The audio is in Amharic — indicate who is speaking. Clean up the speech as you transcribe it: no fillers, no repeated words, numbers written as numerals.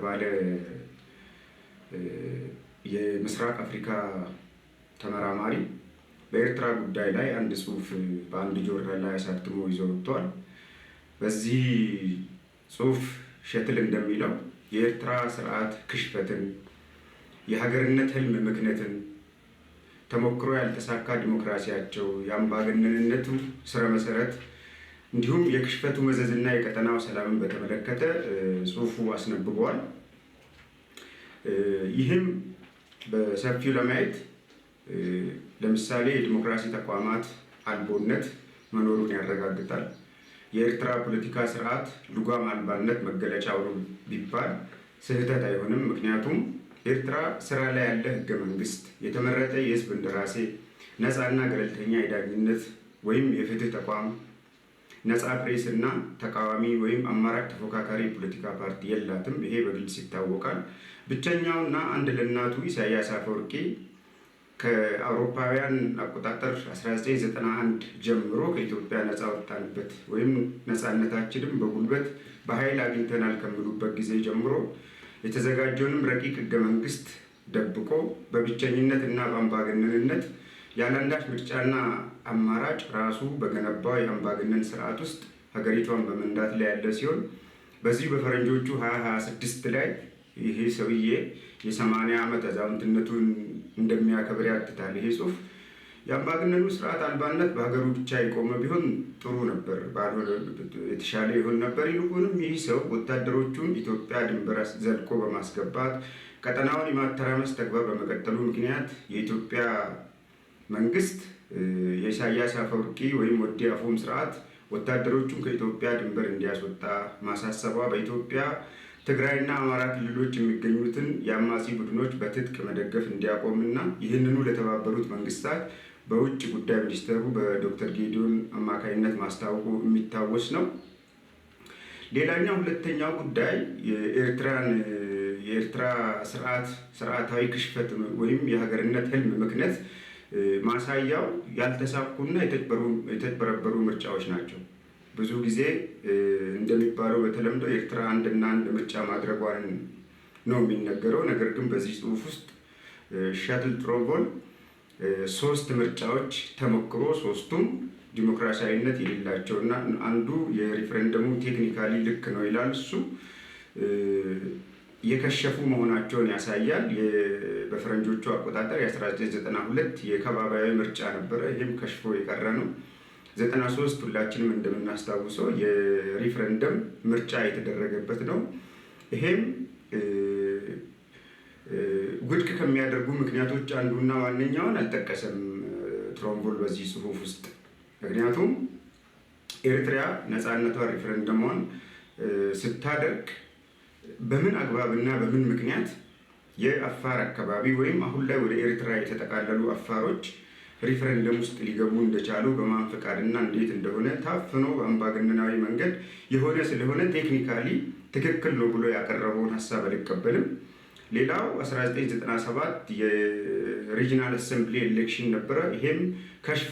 Speaker 1: የተባለ የምስራቅ አፍሪካ ተመራማሪ በኤርትራ ጉዳይ ላይ አንድ ጽሁፍ በአንድ ጆርናል ላይ አሳትሞ ይዞ ወጥቷል። በዚህ ጽሁፍ ሸትል እንደሚለው የኤርትራ ስርዓት ክሽፈትን፣ የሀገርነት ህልም ምክነትን፣ ተሞክሮ ያልተሳካ ዲሞክራሲያቸው፣ የአምባገነንነቱ ስረ መሰረት እንዲሁም የክሽፈቱ መዘዝና የቀጠናው ሰላምን በተመለከተ ጽሁፉ አስነብበዋል። ይህም በሰፊው ለማየት ለምሳሌ የዲሞክራሲ ተቋማት አልቦነት መኖሩን ያረጋግጣል። የኤርትራ ፖለቲካ ስርዓት ልጓም አልባነት መገለጫው ነው ቢባል ስህተት አይሆንም። ምክንያቱም ኤርትራ ስራ ላይ ያለ ህገ መንግስት፣ የተመረጠ የህዝብ እንደራሴ፣ ነፃና ገለልተኛ የዳኝነት ወይም የፍትህ ተቋም፣ ነፃ ፕሬስ እና ተቃዋሚ ወይም አማራጭ ተፎካካሪ የፖለቲካ ፓርቲ የላትም። ይሄ በግልጽ ይታወቃል። ብቸኛውና አንድ ለእናቱ ኢሳያስ አፈወርቂ ከአውሮፓውያን አቆጣጠር 1991 ጀምሮ ከኢትዮጵያ ነፃ ወጣንበት ወይም ነፃነታችንም በጉልበት በኃይል አግኝተናል ከሚሉበት ጊዜ ጀምሮ የተዘጋጀውንም ረቂቅ ህገ መንግስት ደብቆ በብቸኝነት እና በአምባገነንነት ያለአንዳች ምርጫና አማራጭ ራሱ በገነባው የአምባገነን ስርዓት ውስጥ ሀገሪቷን በመንዳት ላይ ያለ ሲሆን፣ በዚሁ በፈረንጆቹ 2026 ላይ ይሄ ሰውዬ የ80 ዓመት አዛውንትነቱን እንደሚያከብር ያትታል። ይሄ ጽሁፍ የአምባገነኑ ስርዓት አልባነት በሀገሩ ብቻ የቆመ ቢሆን ጥሩ ነበር፣ የተሻለ ይሆን ነበር። ይልቁንም ይህ ሰው ወታደሮቹን ኢትዮጵያ ድንበር ዘልቆ በማስገባት ቀጠናውን የማተራመስ ተግባር በመቀጠሉ ምክንያት የኢትዮጵያ መንግስት የኢሳያስ አፈወርቂ ወይም ወዲ አፎም ስርዓት ወታደሮቹን ከኢትዮጵያ ድንበር እንዲያስወጣ ማሳሰቧ፣ በኢትዮጵያ ትግራይና አማራ ክልሎች የሚገኙትን የአማጺ ቡድኖች በትጥቅ መደገፍ እንዲያቆምና ይህንኑ ለተባበሩት መንግስታት በውጭ ጉዳይ ሚኒስተሩ በዶክተር ጌዲዮን አማካኝነት ማስታወቁ የሚታወስ ነው። ሌላኛው ሁለተኛው ጉዳይ የኤርትራ ስርዓታዊ ክሽፈት ወይም የሀገርነት ህልም ምክንያት ማሳያው ያልተሳኩና የተጭበረበሩ ምርጫዎች ናቸው። ብዙ ጊዜ እንደሚባለው በተለምዶ ኤርትራ አንድና አንድ ምርጫ ማድረጓን ነው የሚነገረው። ነገር ግን በዚህ ጽሁፍ ውስጥ ሸትል ትሮንቮል ሶስት ምርጫዎች ተሞክሮ ሶስቱም ዲሞክራሲያዊነት የሌላቸው እና አንዱ የ referendum ኡ technically ልክ ነው ይላል፣ እሱ የከሸፉ መሆናቸውን ያሳያል። በፈረንጆቹ አቆጣጠር የ1992 የከባቢያዊ ምርጫ ነበረ። ይህም ከሽፎ የቀረ ነው። 93 ሁላችንም እንደምናስታውሰው የሪፍረንደም ምርጫ የተደረገበት ነው። ይሄም ውድቅ ከሚያደርጉ ምክንያቶች አንዱና ዋነኛውን አልጠቀሰም ትሮንቮል በዚህ ጽሁፍ ውስጥ። ምክንያቱም ኤርትራ ነፃነቷ ሪፍረንደሟን ስታደርግ በምን አግባብና በምን ምክንያት የአፋር አካባቢ ወይም አሁን ላይ ወደ ኤርትራ የተጠቃለሉ አፋሮች ሪፍረንደም ውስጥ ሊገቡ እንደቻሉ፣ በማን ፈቃድና እንዴት እንደሆነ ታፍኖ በአምባገነናዊ መንገድ የሆነ ስለሆነ technically ትክክል ነው ብሎ ያቀረበውን ሀሳብ አልቀበልም። ሌላው 1997 የ regional assembly election ነበረ። ይሄም ከሽፎ